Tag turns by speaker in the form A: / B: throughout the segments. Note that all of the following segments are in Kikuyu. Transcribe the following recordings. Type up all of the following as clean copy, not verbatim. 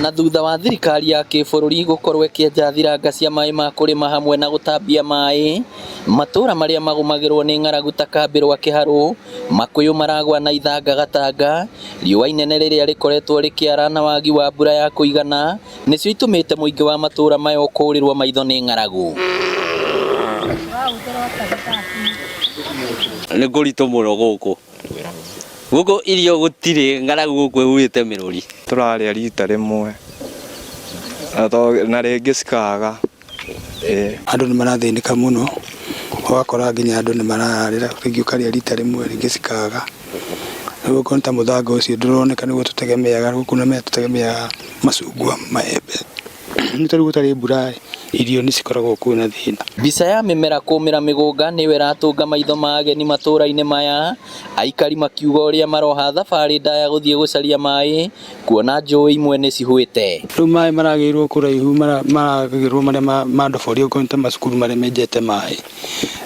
A: Na thutha wa thirikari ya kĩbũrũri gũkorwo ĩkĩenja thiranga cia maĩ ma kũrĩma hamwe na gũtambia maĩ, matũra marĩa magũmagĩrwo nĩ ng'aragu ta kambĩ rwa Kĩharũ, Makũyũ maragwa na ithanga Gatanga, riũa inene rĩrĩa rĩkoretwo rĩkĩara na wagi wa mbura ya kũigana nĩcio itũmĩte mũingĩ wa matũra maya ũkũrĩrwo maitho nĩ ng'aragu.
B: Nĩ kũritũ mũno gũkũ. Gũkũ irio gũtirĩ, ng'aragu gũkũ ĩhuhĩte mĩrũri.
C: Tũrarĩa rita rĩmwe na rĩngĩ cikaga.
D: Andũ nĩ marathĩnĩka mũno, ũgakora nginya andũ nĩ marararĩra, rĩngĩ ũkarĩa rita rĩmwe rĩngĩ cikaga. Rĩu okorwo nĩ ta mũthanga ũcio ndũroneka nĩguo tũtegemeaga, gũkũ tũtegemeaga macungwa, maembe. Nĩ ta rĩu gũtarĩ mbura irio nĩ cikoragwo kwĩna thĩna.
A: Mbica ya mĩmera kũmĩra mĩgũnga nĩyo ĩratũnga maitho ma ageni matũra-inĩ maya, aikari makiuga ũrĩa maroha thabarĩ ndaya gũthiĩ gũcaria maĩ, kuona njũĩ imwe nĩ cihũĩte.
D: Rĩu maĩ maragĩrwo kũraihu, maragĩrwo marĩa ma ndobori okorwo nĩ ta macukuru marĩa menjete maĩ,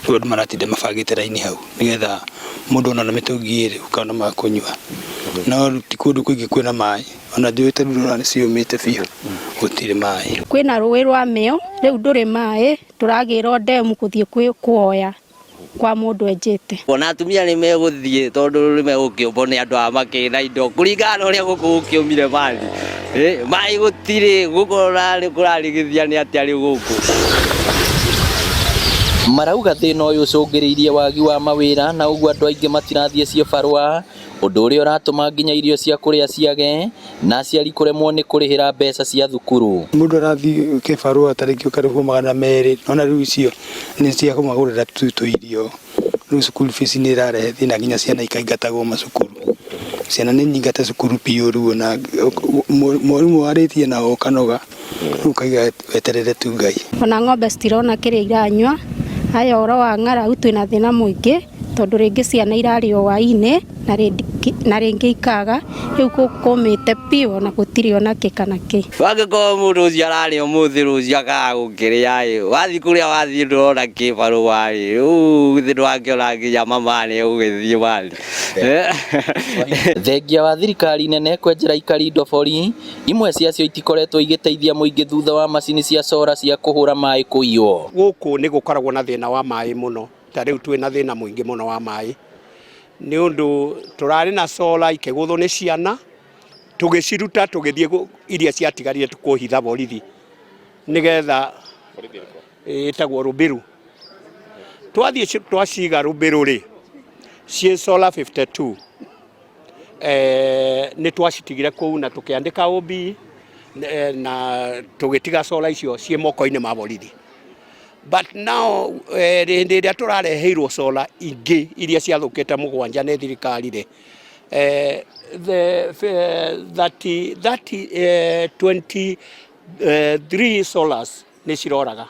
D: rĩu andũ maratinda mabangĩte raini hau nĩgetha mũndũ ona na mĩtũngi ĩrĩ ũkona ma kũnyua. No rĩu ti kũndũ kũingĩ kwĩna maĩ. Ona njũĩ ta rĩu ndĩrona nĩ ciũmĩte biũ, gũtirĩ maĩ.
E: Kwĩna rũĩ rwa Mĩo, rĩu ndũrĩ maĩ, tũragĩra o ndemu gũthiĩ kũoya kwa mũndũ enjete.
B: Ona atumia nĩ megũthiĩ tondũ nĩ megũkĩũmbwo nĩ andũ aya makĩrĩ na indo kũringana na ũrĩa gũkũ gũkĩũmire mani. Maĩ gũtirĩ, gũkũ ona kũrarigithia nĩ atĩa rĩu gũkũ.
A: Marauga thĩna ũyũ ũcũngĩrĩirie wagi wa mawĩra na ũguo andũ aingĩ matirathiĩ ciĩbarũa Ũndũ ũrĩa ũratũma nginya irio cia kũrĩa ciage na aciari kũremwo nĩ kũrĩhĩra mbeca cia thukuru.
D: Mũndũ arathiĩ kĩbarũa ta rĩngĩ ũkarĩhwo 200, nona rĩu icio nĩ cia kũmagũrĩra tu tũirio. Rĩu school fees nĩ ĩrarehe thĩna nginya ciana ikaingatagwo macukuru. Ciana nĩ nyingate cukuru biũ rĩu ona mwarimũ warĩtie nao ũkanoga. Rĩu ũkaiga weterere tu Ngai.
E: Ona ng'ombe citirona kĩrĩa iranyua. Haya ũhoro wa ng'aragu twĩna thĩna mũingĩ tondũ rĩngĩ ciana irarĩa hwainĩ na rĩngĩ ikaga, rĩu kũmĩte biũ ona gũtirĩ ona kĩ kana kĩ.
B: Angĩkorwo mũndũ ũcio ararĩa ũmũthĩ rũciũ akaga gũkĩrĩa ĩ, wathiĩ kũrĩa wathiĩ ndũrona kĩbarũa ĩ, rĩu githĩ ndwakĩona nginya mama nĩ egũgĩthiĩ mani.
A: Thengia wa thirikari nene kwenjera aikari ndobori, Imwe ciacio itikoretwo igĩteithia mũingĩ thutha wa macini cia cora cia kũhũra maĩ kũiywo.
F: Gũkũ nĩ gũkoragwo na thĩna wa maĩ mũno, ta rĩu twĩ na thĩna mũingĩ mũno wa maĩ, nĩ ũndũ tũrarĩ na solar ikĩgũthwo nĩ ciana, tũgĩciruta tũgĩthiĩ iria ciatigarire kũhitha borithi, nĩgetha ĩtagwo Rũbĩru. Twathiĩ twaciga Rũbĩru rĩ, ciĩ solar 52. Eh, nĩ twacitigire kũu na tũkĩandĩka OB eh, na tũgĩtiga solar icio ciĩ moko-inĩ ma borithi but now eh, hĩndĩ ĩrĩa tũrareheirwo solar ingĩ iria ciathũkĩte mũgwanja nĩ thirikari rĩ eh, the, eh, 30, 30, eh, 23 solars nĩ ciroraga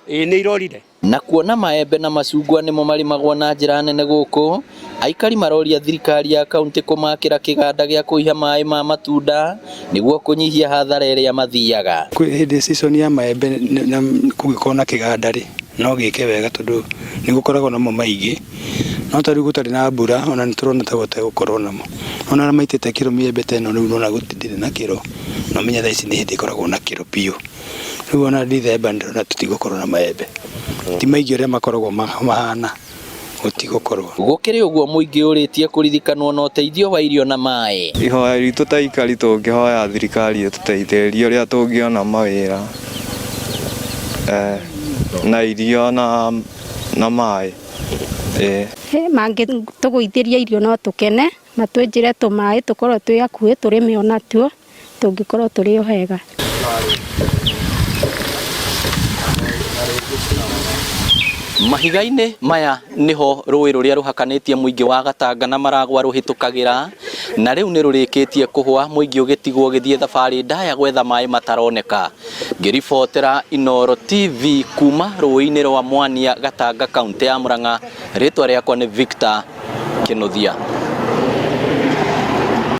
F: Ĩĩ nĩ irorire.
A: Na kuona maembe na macungwa nĩmo marĩmagwo na njĩra nene gũkũ, aikari maroria thirikari ya kauntĩ kũmakĩra kĩganda gĩa kũiha maĩ ma matunda nĩguo kũnyihia hathara ĩrĩa mathiaga.
D: Kwĩ hĩndĩ season ya maembe na kũngĩkorwo na kĩganda rĩ, no gĩke wega tondũ nĩ gũkoragwo namo maingĩ, no ta rĩu gũtarĩ na mbura ona nĩ tũrona ta gũtegũkorwo namo. Ona arĩa maitĩte kĩro mĩembe ta ĩno rĩu nĩwona ndĩrĩ na kĩro, na ũmenye thaa ici nĩ hĩndĩ ĩkoragwo na kĩro biũ. Rĩu ona Dithemba ndĩrona tũtigũkorwo na maembe, ti maingĩ ũrĩa makoragwo mahana, gũtigũkorwo.
A: Gũkĩrĩ ũguo mũingĩ ũrĩtie kũririkanwo na ũteithio wa irio na maĩ.
C: Ihoya ritũ ta aikari tũngĩhoya thirikari ĩtũteithĩrĩrie ũrĩa tũngĩona mawĩra na irio na maĩ.
E: Mangĩtũgũithĩria irio no tũkene, matwĩnjĩre tũmaĩ tũkorwo twĩ hakuhĩ tũrĩme onatuo. Tũngĩkorwo tũrĩ o hega.
A: Mahiga-inĩ maya nĩho rũĩ rũrĩa rũhakanĩtie mũingĩ wa Gatanga na Maragwa rũhĩtũkagĩra, na rĩu nĩ rũrĩkĩtie kũhwa, mũingĩ ũgĩtigwo ũgĩthiĩ thabarĩ ndaya gwetha maĩ mataroneka. Ngĩribotera Inooro TV kuma rũĩ-inĩ rwa Mwania, Gatanga, kauntĩ ya Murang'a, rĩtwa rĩakwa nĩ Victor Kĩnuthia.